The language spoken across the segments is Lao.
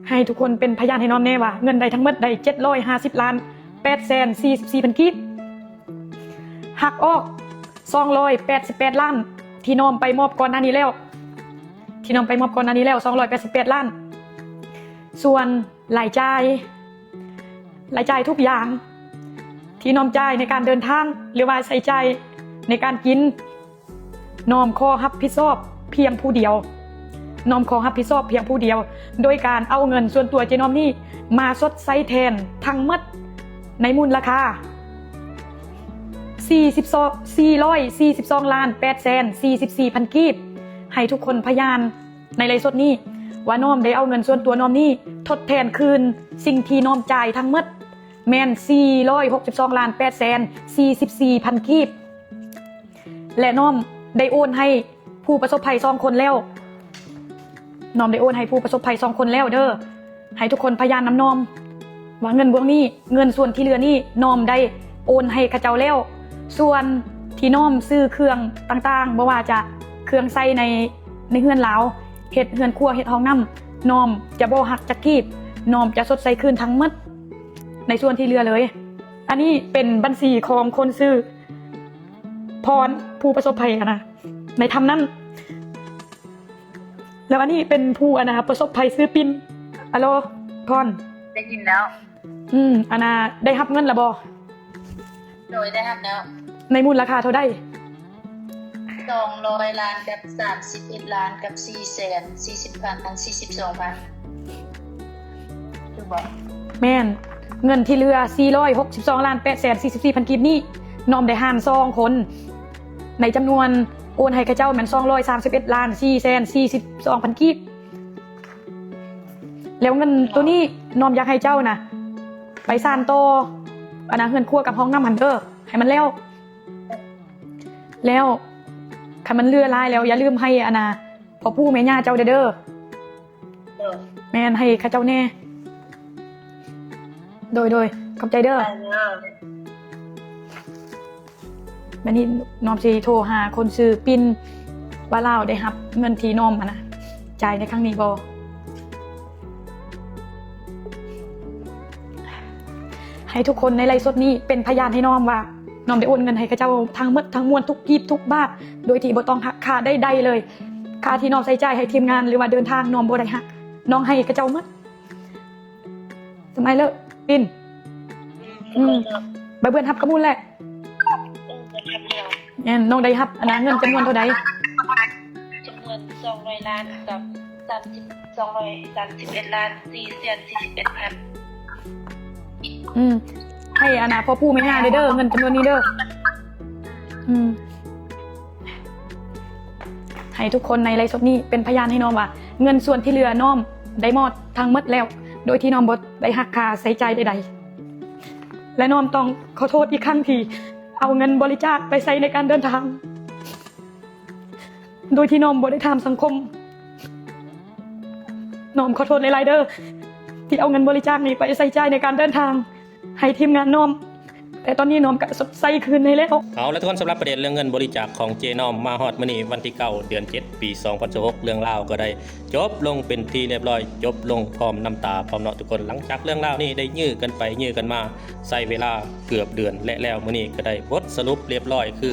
ໃຫ້ທຸກຄົນເປັນພະຍານໃຫ້ນ້ອມແດ່ວ່າ ເງິນໄດ້ທັງໝົດໄດ້ເຈັດຮ້ອຍຫ້າສິບລ້ານແປດແສນສີ່ສິບສີ່ພັນກີບ, ຫັກອອກສອງຮ້ອຍແປດສິບແປດລ້ານ ທີ່ນ້ອມໄປມອບກ່ອນໜ້ານີ້ແລ້ວ, ທີ່ນ້ອມໄປມອບກ່ອນໜ້ານີ້ແລ້ວ ສອງຮ້ອຍແປດສິບແປດລ້ານ. ສ່ວນລາຍຈ່າຍ, ລາຍຈ່າຍທຸກຢ່າງທີ່ນ້ອມຈ່າຍໃນການເດີນທາງ ຫຼືວ່າໃຊ້ຈ່າຍໃນການກິນ, ນ້ອມຂໍຮັບຜິດຊອບພຽງຜູ້ດຽວ, ນ້ອມຂໍຮັບຜິດຊອບພຽງຜູ້ດຽວ ໂດຍການເອົາເງິນສ່ວນຕົວເຈນ້ອມນີ້ມາຊົດໃຊ້ແທນທັງໝົດໃນມູນລະຄ່າສີ່ສິບສອງ ສີ່ຮ້ອຍສີ່ສິບສອງລ້ານແປດແສນສີ່ສິບສີ່ພັນກີບ. ໃຫ້ທຸກຄົນພະຍານໃນໄລຟ໌ສົດນີ້ວ່ານ້ອມໄດ້ເອົາເງິນສ່ວນຕົວນ້ອມນີ້ທົດແທນຄືນສິ່ງທີ່ນ້ອມຈ່າຍທັງໝົດ ແມ່ນສີ່ຮ້ອຍຫົກສິບສອງລ້ານແປດແສນສີ່ສິບສີ່ພັນກີບ ແລະ ນ້ອມໄດ້ໂອນໃຫ້ຜູ້ປະສົບໄພສອງຄົນແລ້ວ, ນ້ອມໄດ້ໂອນໃຫ້ຜູ້ປະສົບໄພສອງຄົນແລ້ວເດີ. ໃຫ້ທຸກຄົນພະຍານນຳນ້ອມວ່າເງິນບວງນີ້, ເງິນສ່ວນທີ່ເຫຼືອນີ້ ນ້ອມໄດ້ໂອນໃຫ້ເຂົາເຈົ້າແລ້ວ. ສ່ວນທີ່ນ້ອມຊື້ເຄື່ອງຕ່າງໆ, ບໍ່ວ່າຈະເຄື່ອງໃຊ້ໃນ, ໃນເຮືອນລາວ, ເຮັດເຮືອນຄົວ, ເຮັດຫ້ອງນ້ຳ, ນ້ອມຈະບໍ່ຫັກຈັກກີບ, ນ້ອມຈະຊົດໃຊ້ຄືນທັງໝົດ. ໃນສ່ວນທີ່ເຫຼືອເລີຍ. ອັນນີ້ເປັນບັນຊີຂອງຄົນຊື່ພອນ ຜູ້ປະສົບໄພຫັ້ນນະ ໃນຖ້ຳນັ້ນ. ແລ້ວອັນນີ້ເປັນຜູ້ ອັນນະ ປະສົບໄພຊື່ປິນ. ອາໂລ ພອນ ໄດ້ຍິນແລ້ວ. ອືມ ອັນນະ ໄດ້ຮັບເງິນລະບໍ່? ໂດຍ ໄດ້ຮັບແລ້ວ. ໃນມູນລະຄ່າເທົ່າໃດ? ສອງຮ້ອຍລ້ານກັບສາມສິບເອັດລ້ານກັບສີ່ແສນສີ່ສິບພັນ ອັນ ສີ່ສິບສອງພັນ ຖືກບໍ່? ແມ່ນ. ເງິນທີ່ເຫຼືອ ສີ່ຮ້ອຍຫົກສິບສອງລ້ານແປດແສນສີ່ສິບສີ່ພັນກີບນີ້ ນ້ອມໄດ້ຫານສອງຄົນ ໃນຈຳນວນໂອນໃຫ້ເຂົາເຈົ້າແມ່ນ ສອງຮ້ອຍສາມສິບເອັດລ້ານສີ່ແສນສີ່ສິບສອງພັນກີບ. ແລ້ວເງິນໂຕນີ້ນ້ອມຢາກໃຫ້ເຈົ້ານະ ໄປສ້ານຕໍ່ ອັນນະ ເຮືອນຄົວກັບຫ້ອງນ້ຳຫັ້ນເດີ ໃຫ້ມັນແລ້ວ. ແລ້ວຄັນມັນເຫຼືອຫຼາຍແລ້ວ ຢ່າລືມໃຫ້ ອັນນະ ພໍ່ປູ່ແມ່ຍ່າເຈົ້າແດ່ເດີ. ໂດຍ. ແມ່ນ ໃຫ້ເຂົາເຈົ້າແດ່. ໂດຍ ໂດຍ ຂອບໃຈເດີ. ໄດ້ເດີ. ບາດນີ້ນ້ອມຊິໂທຫາຄົນຊື່ປິນ ວ່າລາວໄດ້ຮັບເງິນທີ່ນ້ອມ ອັນນະ ຈ່າຍໃນຄັ້ງນີ້ບໍ່. ໃຫ້ທຸກຄົນໃນໄລຟ໌ສົດນີ້ເປັນພະຍານໃຫ້ນ້ອມວ່າ ນ້ອມໄດ້ໂອນເງິນໃຫ້ເຂົາເຈົ້າທັງໝົດທັງມວນ ທຸກກີບທຸກບາດ ໂດຍທີ່ບໍ່ຕ້ອງຫັກຄ່າໃດໆເລີຍ. ຄ່າທີ່ນ້ອມໃຊ້ຈ່າຍໃຫ້ທີມງານ ຫຼືວ່າເດີນທາງ ນ້ອມບໍ່ໄດ້ຫັກ, ນ້ອງໃຫ້ເຂົາເຈົ້າໝົດ. ສະໄໝເລີ ປິນ. ອືມ ໃບເບື່ອນຮັບກະມູນແຫຼະ. ເອີ ເບື່ອນຮັບແລ້ວ. ແມ່ນ ນ້ອງໄດ້ຮັບ ອັນນະ ເງິນຈຳນວນເທົ່າໃດ? ຈຳນວນສອງຮ້ອຍລ້ານກັບສາມສິບ ສອງຮ້ອຍສາມສິບເອັດລ້ານສີ່ແສນສີ່ສິບເອັດພັນ. ອືມ ໃຫ້ ອັນນະ ພໍ່ປູ່ແມ່ຍ່າເດີ ເງິນຈຳນວນນີ້ເດີ. ອືມ ໃຫ້ທຸກຄົນໃນໄລຟ໌ສົດນີ້ເປັນພະຍານໃຫ້ນ້ອມວ່າ ເງິນສ່ວນທີ່ເຫຼືອນ້ອມໄດ້ມອບທັງໝົດແລ້ວ ໂດຍທີ່ນ້ອມບໍ່ໄດ້ຫັກຄ່າໃຊ້ຈ່າຍໃດໆ ແລະ ນ້ອມຕ້ອງຂໍໂທດອີກຄັ້ງທີ່ເອົາເງິນບໍລິຈາກໄປໃຊ້ໃນການເດີນທາງ ໂດຍທີ່ນ້ອມບໍ່ໄດ້ຖາມສັງຄົມ. ນ້ອມຂໍໂທດຫຼາຍໆເດີ ທີ່ເອົາເງິນບໍລິຈາກນີ້ໄປໃຊ້ຈ່າຍໃນການເດີນທາງໃຫ້ທີມງານນ້ອມ, ແຕ່ຕອນນີ້ນ້ອມກະຊົດໃຊ້ຄືນໃຫ້ແລ້ວ. ເອົາລະທຸກຄົນ, ສຳລັບປະເດັນເລື່ອງເງິນບໍລິຈາກຂອງເຈນ້ອມ ມາຮອດມື້ນີ້ວັນທີເກົ້າ ເດືອນເຈັດ ປີສອງພັນຊາວຫົກ ເລື່ອງລາວກໍໄດ້ຈົບລົງເປັນທີ່ລຽບຮ້ອຍ, ຈົບລົງພ້ອມນ້ຳຕາພ້ອມເນາະທຸກຄົນ. ຫຼັງຈາກເລື່ອງລາວນີ້ໄດ້ຍື້ກັນໄປຍື້ກັນມາ ໃຊ້ເວລາເກືອບເດືອນ ແລະ ແລ້ວມື້ນີ້ກໍໄດ້ບົດສະຫຼຸບລຽບຮ້ອຍ ຄື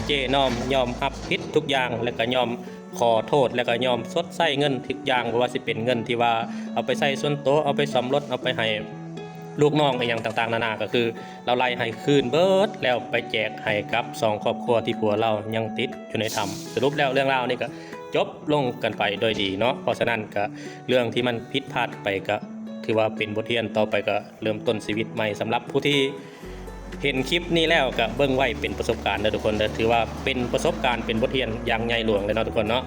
ເຈນ້ອມຍອມຮັບຜິດທຸກຢ່າງ ແລະ ກໍຍອມຂໍໂທດ ແລະ ກໍຍອມຊົດໃຊ້ເງິນທຸກຢ່າງ, ບໍ່ວ່າຊິເປັນເງິນທີ່ວ່າເອົາໄປໃຊ້ສ່ວນໂຕ, ເອົາໄປສ້ອມລົດ, ເອົາໄປໃຫ້ລູກນ້ອງອີ່ຫຍັງຕ່າງໆນານາ, ກໍຄືລາວໄລ່ໃຫ້ຄືນເບິດ ແລ້ວໄປແຈກໃຫ້ກັບສອງຄອບຄົວທີ່ຜົວລາວຍັງຕິດຢູ່ໃນຖ້ຳ. ສະຫຼຸບແລ້ວເລື່ອງລາວນີ້ກໍຈົບລົງກັນໄປໂດຍດີເນາະ. ເພາະສະນັ້ນກໍເລື່ອງທີ່ມັນຜິດພາດໄປກໍຖືວ່າເປັນບົດຮຽນ, ຕໍ່ໄປກໍ ເລີ່ມຕົ້ນຊີວິດໃໝ່. ສຳລັບຜູ້ທີ່ເຫັນຄລິບນີ້ແລ້ວ ກະເບິ່ງໄວ້ເປັນປະສົບການເດີທຸກຄົນເດີ, ຖືວ່າເປັນປະສົບການ ເປັນບົດຮຽນຢ່າງໃຫຍ່ຫຼວງເລີຍເນາະທຸກຄົນເນາະ.